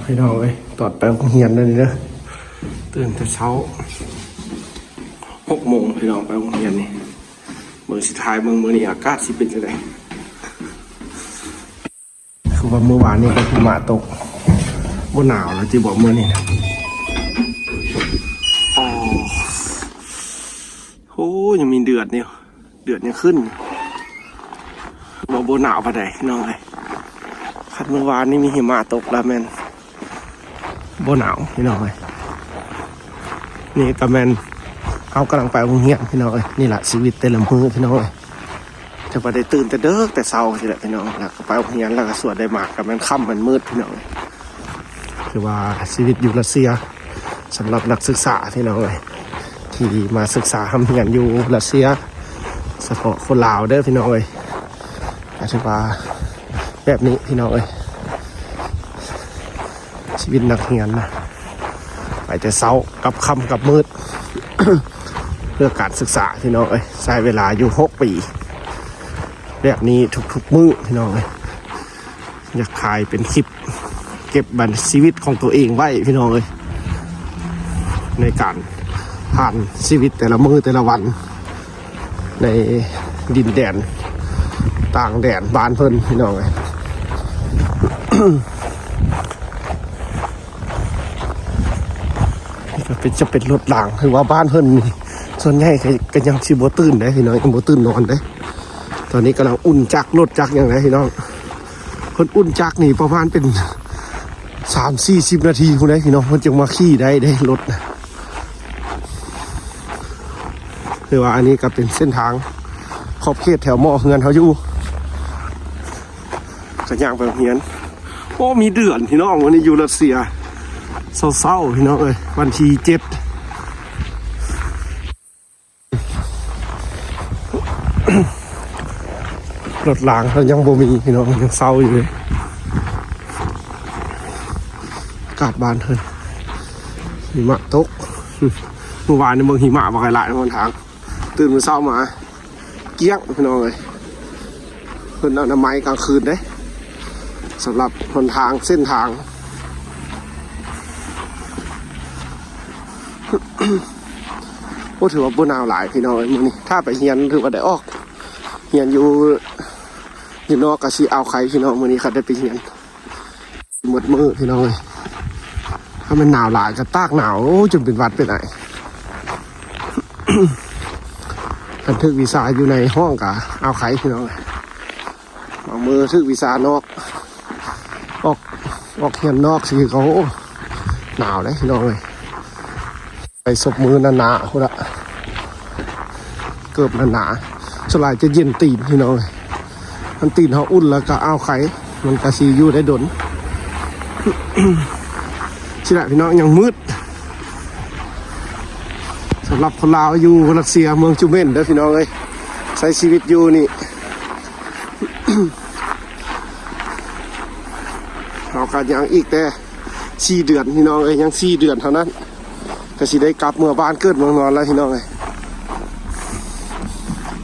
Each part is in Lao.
ພີ່ນ້ອງເອີຍ, ຕອນໄປໂຮງຮຽນແລ້ວນີ້ເດີ, ຕື່ນແຕ່ເຊົ້າຫົກໂມງພີ່ນ້ອງ, ໄປໂຮງຮຽນນີ້. ເບິ່ງ ຊິຖ່າຍເບິ່ງມື້ນີ້ອາກາດຊິເປັນຈັ່ງໃດ. ຄືວ່າມື້ວານນີ້ກໍຫິມະຕົກ, ບໍ່ໜາວແລ້ວຕິບໍມື້ນີ້ນະ? ອໍ ໂອ້ ຍັງມີເດືອດຢູ່. ເດືອດຍັງຂຶ້ນ ບໍ່ ບໍ່ໜາວປານໃດພີ່ນ້ອງເອີຍ. ຄັນມື້ວານນີ້ມີຫິມະຕົກແລ້ວແມ່ນບໍ່ໜາວພີ່ນ້ອງເອີຍ. ນີ້ກໍແມ່ນເຮົາກຳລັງໄປໂຮງຮຽນພີ່ນ້ອງເອີຍ. ນີ້ລະຊີວິດແຕ່ລະມື້ພີ່ນ້ອງເອີຍ, ແຕ່ວ່າໄດ້ຕື່ນແຕ່ເດິກແຕ່ເຊົ້າຊີ້ແຫຼະພີ່ນ້ອງ, ແລ້ວກໍໄປໂຮງຮຽນ ແລ້ວກໍສວດໄດ້ໝາກ ກໍແມ່ນຄ່ຳແມ່ນມືດພີ່ນ້ອງເອີຍ. ຄືວ່າຊີວິດຢູ່ຣັດເຊຍ ສຳລັບນັກສຶກສາພີ່ນ້ອງເອີຍ ທີ່ມາສຶກສາຮ່ຳຮຽນຢູ່ຣັດເຊຍ, ສະເພາະຄົນລາວເດີພີ່ນ້ອງເອີຍ, ກໍຖືວ່າແບບນີ້ພີ່ນ້ອງເອີຍ. ຊີວິດນັກຮຽນນະ ໄປແຕ່ເຊົ້າກັບຄ່ຳກັບມືດ ເພື່ອການສຶກສາພີ່ນ້ອງເອີຍ, ໃຊ້ເວລາຢູ່ຫົກປີ ແບບນີ້ທຸກໆມື້ພີ່ນ້ອງເອີຍ. ຢາກຖ່າຍເປັນຄລິບເກັບບັນ ຊີວິດຂອງຕົວເອງໄວ້ພີ່ນ້ອງເອີຍ, ໃນການຜ່ານຊີວິດແຕ່ລະມື້ແຕ່ລະວັນ ໃນດິນແດນຕ່າງແດນບ້ານເພິ່ນພີ່ນ້ອງເອີຍ. ນີ້ກໍເປັນ ຈະເປັນລົດລາງ ຄືວ່າບ້ານເພິ່ນນີ້ ສ່ວນໃຫຍ່ກໍ ກໍຍັງຊິບໍ່ຕື່ນເດ້ພີ່ນ້ອງ, ຍັງບໍ່ຕື່ນນອນເດ້. ຕອນນີ້ກຳລັງອຸ່ນຈັກລົດຈັກຫຍັງເດ້ພີ່ນ້ອງ. ເພິ່ນອຸ່ນຈັກນີ້ປະມານເປັນສາມສີ່ສິບນາທີພຸ້ນເດ້ພີ່ນ້ອງ, ເພິ່ນຈຶ່ງມາຂີ່ໄດ້ເດ້ລົດນະ. ຄືວ່າອັນນີ້ກໍເປັນເສັ້ນທາງຂອບເຂດແຖວໝໍ້ເຮືອນເຮົາຢູ່, ກໍຍ່າງໄປໂຮງຮຽນ. ໂອ້ ມີເດືອນພີ່ນ້ອງ, ມື້ນີ້ຢູ່ຣັດເຊຍ ເຊົ້າໆ ພີ່ນ້ອງເອີຍ, ວັນທີເຈັດ. ລົດລາງກໍຍັງບໍ່ມີພີ່ນ້ອງ, ຍັງເຊົ້າຢູ່ເລີຍ. ອາກາດບ້ານເພິ່ນ ຫິມະຕົກ, ມື້ວານນີ້ເບິ່ງຫິມະບັກຫຼາຍໆ ຫົນທາງ. ຕື່ນມື້ເຊົ້າມາ ກ້ຽງພີ່ນ້ອງເອີຍ. ເພິ່ນອະນາໄມກາງຄືນເດ້ ສຳລັບຫົນທາງເສັ້ນທາງ. ໂອ້ ຖືວ່າບໍ່ໜາວຫຼາຍພີ່ນ້ອງເອີຍ ມື້ນີ້. ຖ້າໄປຮຽນຖືວ່າໄດ້ອອກຮຽນຢູ່ ຢູ່ນອກກໍຊິອ່າວໄຄພີ່ນ້ອງ, ມື້ນີ້ຄັນໄດ້ໄປຮຽນ ໝົດມື້ພີ່ນ້ອງເອີຍ. ຖ້າແມ່ນໜາວຫຼາຍກໍຕາກໜາວ ໂອ້ ຈົນເປັນຫວັດເປັນໄອ. ຄັນຖືກວິຊາຢູ່ໃນຫ້ອງກໍອ່າວໄຄພີ່ນ້ອງເອີຍ. ບາງມື້ຖືກວິຊານອກ ອອກ ອອກຮຽນນອກຊິ ກໍ ໂອ້ ໜາວເດ້ພີ່ນ້ອງເອີຍ. ໃສ່ສົບມືໜາໆ ພຸ້ນລະ ເກີບໜາໆ. ສ່ວນຫຼາຍຈະເຢັນຕີນພີ່ນ້ອງເອີຍ, ຄັນຕີນເຮົາອຸ່ນແລ້ວກໍອ່າວໄຄ ມັນກໍຊິຢູ່ໄດ້ດົນ. ຊີ້ແຫຼະພີ່ນ້ອງ, ຍັງມືດ ສຳລັບຄົນລາວຢູ່ຣັດເຊຍ ເມືອງຈູເມັນເດີພີ່ນ້ອງເອີຍ. ໃຊ້ຊີວິດຢູ່ນີ້ ເຮົາກໍຍັງອີກແຕ່ສີ່ເດືອນພີ່ນ້ອງເອີຍ, ຍັງສີ່ເດືອນເທົ່ານັ້ນ ກໍຊິໄດ້ກັບເມືອບ້ານເກີດເມືອງນອນແລ້ວພີ່ນ້ອງເອີຍ.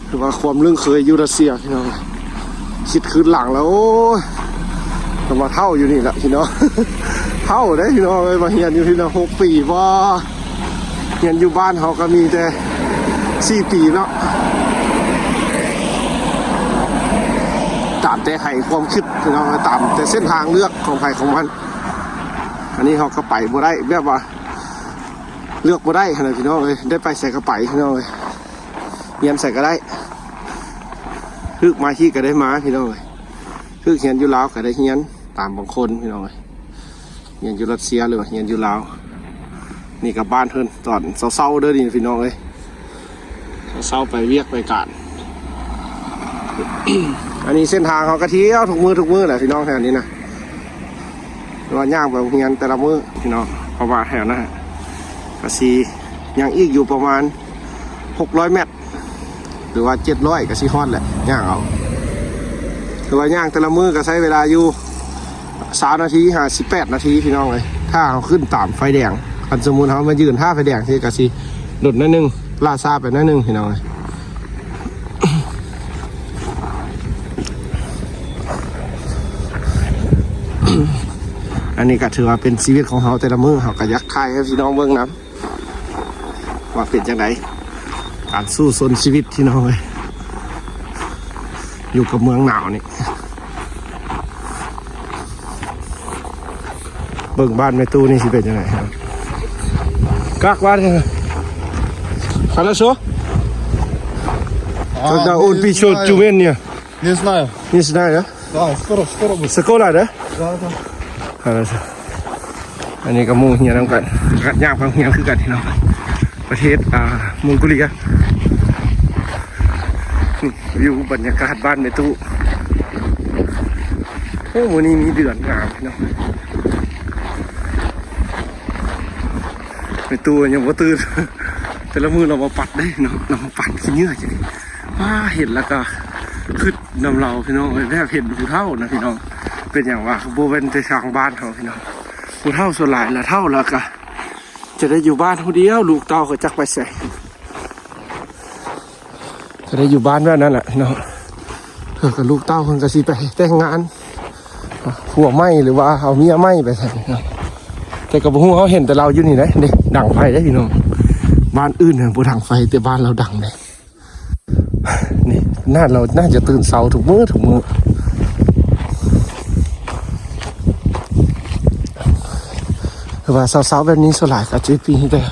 ຄືວ່າຄວາມລຶ້ງເຄີຍຢູ່ຣັດເຊຍພີ່ນ້ອງ, ຄິດຄືນຫຼັງແລ້ວ ໂອ້ຍ ກໍມາເຖົ້າຢູ່ນີ້ແຫຼະພີ່ນ້ອງ. ເຖົ້າເດ້ພີ່ນ້ອງເອີຍ, ມາຮຽນຢູ່ພີ້ນະ ຫົກປີ ບໍ່ ຮຽນຢູ່ບ້ານເຮົາກໍມີແຕ່ສີ່ປີເນາະ, ຕາມແຕ່ໃຫ້ຄວາມຄິດພີ່ນ້ອງ, ຕາມແຕ່ເສັ້ນທາງເລືອກຂອງໃຜຂອງມັນ. ອັນນີ້ເຮົາກໍໄປບໍ່ໄດ້ ແບບວ່າເລືອກບໍ່ໄດ້ຫັ້ນນະພີ່ນ້ອງເອີຍ, ໄດ້ໄປໃສກໍໄປພີ່ນ້ອງເອີຍ, ຮຽນໃສກໍໄດ້, ຮຶກມາທີ່ກໍໄດ້ມາພີ່ນ້ອງເອີຍ, ຮຶກຮຽນຢູ່ລາວກໍໄດ້ຮຽນ ຕາມບາງຄົນພີ່ນ້ອງເອີຍ. ຮຽນຢູ່ຣັດເຊຍ ຫຼືວ່າຮຽນຢູ່ລາວ. ນີ້ກໍບ້ານເພິ່ນຕອນເຊົ້າໆເດີນີ້ພີ່ນ້ອງເອີຍ, ເຊົ້າໄປວຽກໄປການ. ອັນນີ້ເສັ້ນທາງເຮົາກໍທ່ຽວທຸກມື້ທຸກມື້ແຫຼະພີ່ນ້ອງ ແຖວນີ້ນະ, ແຕ່ວ່າຍ່າງໄປໂຮງຮຽນແຕ່ລະມື້ພີ່ນ້ອງ, ເພາະວ່າແຖວນັ້ນກໍຊິຍັງອີກຢູ່ປະມານຫົກຮ້ອຍແມັດ ຫຼືວ່າເຈັດຮ້ອຍກໍຊິຮອດແຫຼະ ຍ່າງເອົາ. ແຕ່ວ່າຍ່າງແຕ່ລະມື້ກໍໃຊ້ເວລາຢູ່ຊາວນາທີ ຫາສິບແປດນາທີພີ່ນ້ອງເອີຍ, ຖ້າເຮົາຂຶ້ນຕາມໄຟແດງ. ຄັນສົມມຸດເຮົາມາຢືນຖ້າໄຟແດງຊີ້ກໍຊິດົນໜ້ອຍໜຶ່ງ, ລ້າຊ້າໄປໜ້ອຍໜຶ່ງພີ່ນ້ອງເອີຍ. ອັນນີ້ກໍຖືວ່າເປັນຊີວິດຂອງເຮົາແຕ່ລະມື້ ເຮົາກໍຢາກຖ່າຍໃຫ້ພີ່ນ້ອງເບິ່ງນຳ ວ່າເປັນຈັ່ງໃດ ການສູ້ຊົນຊີວິດພີ່ນ້ອງເອີຍ ຢູ່ກັບເມືອງໜາວນີ້. ເບິ່ງບ້ານແມ່ຕູ້ນີ້ຊິເປັນຈັ່ງໃດ. Как варишь? Хорошо? А, когда он не печёт знаю. Тюмень? Не знаю. Не знаю, да? Да, скоро, скоро будет. Скоро, да? Да, да. Хорошо. ອັນນີ້ກໍໝູ່ຮຽນນຳກັນ ກັນຍາມກາງຮຽນຄືກັນເນາະ ປະເທດ ອ່າ ມົງໂກເລຍ. ນີ້ ວິວບັນຍາກາດບ້ານແມ່ຕູ້. ໂອ້ ມື້ນີ້ມີເດືອນງາມເນາະ. ແມ່ຕູ້ຍັງບໍ່ຕື່ນ ແຕ່ລະມື້ລາວມາປັດເດ້ເນາະ ລາວມາປັດຂີ້ເຫຍື້ອຈັ່ງນີ້. ວ້າ ເຫັນແລ້ວກໍຄຶດນຳລາວພີ່ນ້ອງເອີຍ ແບບເຫັນຜູ້ເຖົ້ານະພີ່ນ້ອງ. ເປັນຫຍັງວະ ບໍ່ແມ່ນແຕ່ທາງບ້ານເຮົາພີ່ນ້ອງ ຜູ້ເຖົ້າສ່ວນຫຼາຍລະເຖົ້າແລ້ວກໍຈະໄດ້ຢູ່ບ້ານຜູ້ດຽວ ລູກເຕົ້າກໍຈັກໄປໃສ. ກໍໄດ້ຢູ່ບ້ານແບບນັ້ນແຫຼະເນາະ ເພິ່ນກໍລູກເຕົ້າເພິ່ນກໍຊິໄປແຕ່ງງານ ຜົວໃໝ່ ຫຼືວ່າເອົາເມຍໃໝ່ໄປຊັ້ນເນາະ. ແຕ່ກໍບໍ່ຮູ້ ເຮົາເຫັນແຕ່ລາວຢູ່ນີ້ເດ້ ເດ້ ດັງໄຟເດ້ພີ່ນ້ອງ. ບ້ານອື່ນນະບໍ່ດັງໄຟ ແຕ່ບ້ານລາວດັງເດ້. ນີ້ ໜ້າ ລາວໜ້າຈະຕື່ນເຊົ້າທຸກມື້ ທຸກມື້. ຄືວ່າເຊົ້າໆແບບນີ້ ສ່ວນຫຼາຍກໍຈະມີແຕ່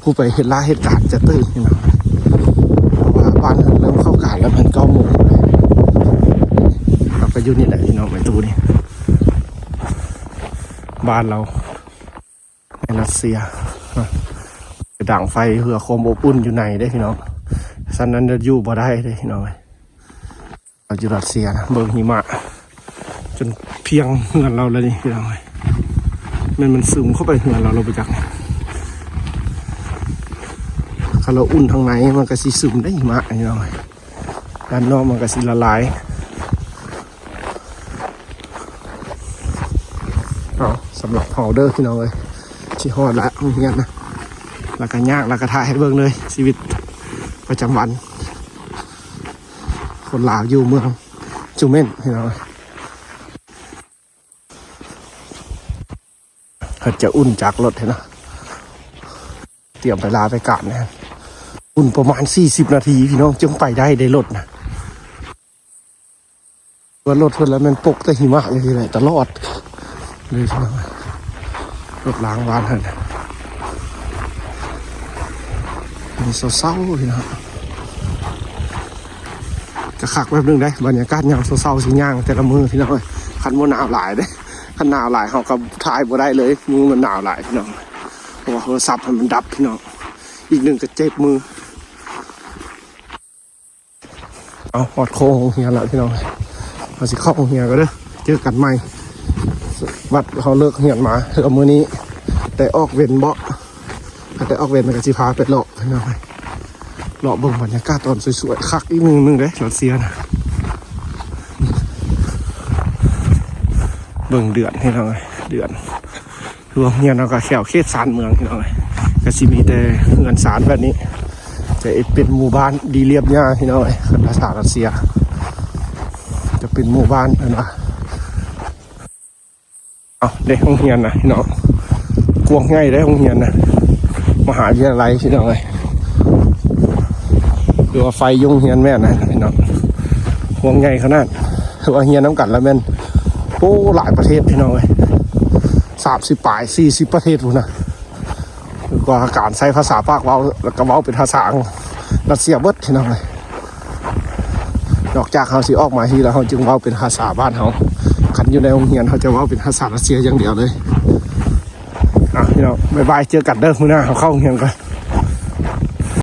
ຜູ້ໄປເຮັດລາເຮັດການຈະຕື່ນເນາະ ເພາະວ່າບ້ານເພິ່ນເລີ່ມເຂົ້າການແລ້ວ ແມ່ນເກົ້າໂມງ. ເຮົາກໍຢູ່ນີ້ແຫຼະພີ່ນ້ອງ ໄປຕູ້ນີ້ ບ້ານລາວໃນຣັດເຊຍ ໄປດັງໄຟເພື່ອຄວາມອົບອຸ່ນຢູ່ໃນເດ້ພີ່ນ້ອງ. ຊັ້ນນັ້ນຢູ່ບໍ່ໄດ້ເດ້ພີ່ນ້ອງເອີຍ. ເຮົາຢູ່ຣັດເຊຍນະ ເບິ່ງຫິມະຈົນພຽງເຮືອນລາວແລ້ວນີ້ພີ່ນ້ອງເອີຍ. ແມ່ນມັນຊຶມເຂົ້າໄປເຮືອນລາວແລ້ວບໍ່ຈັກ. ຄັນລາວອຸ່ນທາງໃນ ມັນກໍຊິຊຶມໄດ້ຫິມະພີ່ນ້ອງເອີຍ ດ້ານນອກມັນກໍຊິລະລາຍ. ເອົາ ສຳລັບເຮົາເດີພີ່ນ້ອງເອີຍ ຊິຮອດລະໂຮງຮຽນນະ ແລ້ວກໍຍ່າງ ແລ້ວກໍຖ່າຍໃຫ້ເບິ່ງເລີຍ ຊີວິດປະຈຳວັນ ຄົນລາວຢູ່ເມືອງຈູເມັນພີ່ນ້ອງ. ເພິ່ນຈະອຸ່ນຈັກລົດໃຫ້ນະ ຕຽມໄປລາໄປການນະ. ອຸ່ນປະມານສີ່ສິບນາທີພີ່ນ້ອງ ຈຶ່ງໄປໄດ້ເດ້ລົດນະ. ວ່າລົດເພິ່ນລະແມ່ນປົກແຕ່ຫິມະຢູ່ນີ້ແຫຼະຕະຫຼອດເລີຍພີ່ນ້ອງ. ລົດລ້າງວານຫັ້ນ ເຊົາໆ ພີ່ນ້ອງ. ກໍຄັກແບບໜຶ່ງເດ້ ບັນຍາກາດຍາມເຊົ້າໆ ຊິຍ່າງແຕ່ລະມື້ພີ່ນ້ອງເອີຍ. ຄັນບໍ່ໜາວຫຼາຍເດ້ ຄັນໜາວຫຼາຍເຮົາກໍຖ່າຍບໍ່ໄດ້ເລີຍ ມື້ມັນໜາວຫຼາຍພີ່ນ້ອງ ເພາະວ່າໂທລະສັບມັນດັບພີ່ນ້ອງ. ອີກໜຶ່ງກໍເຈັບມື. ເອົາ ຮອດໂຄ້ງໂຮງຮຽນແລ້ວພີ່ນ້ອງ ເຮົາຊິເຂົ້າໂຮງຮຽນກ່ອນເດີ ເຈີກັນໃໝ່. ວັດເຮົາເລີກຮຽນມາ ເທື່ອມື້ນີ້ໄດ້ອອກເວັນເບາະ ຖ້າໄດ້ອອກເວັນກໍຊິພາໄປເລາະພີ່ນ້ອງ ເລາະເບິ່ງບັນຍາກາດຕອນສວຍໆ ຄັກອີກມື້ໜຶ່ງເດ້ ຣັດເຊຍນະ. ເບິ່ງເດືອນພີ່ນ້ອງເອີຍ ເດືອນ ໂຮງຮຽນເຮົາກໍແຖວເຂດຊານເມືອງພີ່ນ້ອງເອີຍ ກໍຊິມີແຕ່ເຮືອນຊານແບບນີ້ ຈະເຮັດເປັນໝູ່ບ້ານລຽບໆຫຍ້າພີ່ນ້ອງເອີຍ. ຄັນພາສາຣັດເຊຍຈະເປັນໝູ່ບ້ານເພິ່ນວ່າ. ເອົາເດ້ ໂຮງຮຽນນະພີ່ນ້ອງ ກວ້າງໃຫຍ່ເດ້ໂຮງຮຽນນະ ມະຫາວິທະຍາໄລພີ່ນ້ອງເອີຍ. ຫຼືວ່າໄຟຢູ່ໂຮງຮຽນແມ່ນນະພີ່ນ້ອງ ກວ້າງໃຫຍ່ຂະໜາດ. ຄືວ່າຮຽນນຳກັນລະແມ່ນ ໂອ້ ຫຼາຍປະເທດພີ່ນ້ອງເອີຍ ສາມສິບປາຍ ສີ່ສິບປະເທດພຸ້ນນະ. ກວ່າການໃຊ້ພາສາປາກເວົ້າ ແລ້ວກໍເວົ້າເປັນພາສາຣັດເຊຍເບິດພີ່ນ້ອງເອີຍ. ນອກຈາກເຮົາຊິອອກມາທີ່ແລ້ວ ເຮົາຈຶ່ງເວົ້າເປັນພາສາບ້ານເຮົາ ຄັນຢູ່ໃນໂຮງຮຽນເຮົາຈະເວົ້າເປັນພາສາຣັດເຊຍຢ່າງດຽວເລີຍ. ອ່ະ ພີ່ນ້ອງ ບາຍບາຍ ເຈີກັນເດີ ມື້ໜ້າເຮົາເຂົ້າໂຮງຮຽນກ່ອນ.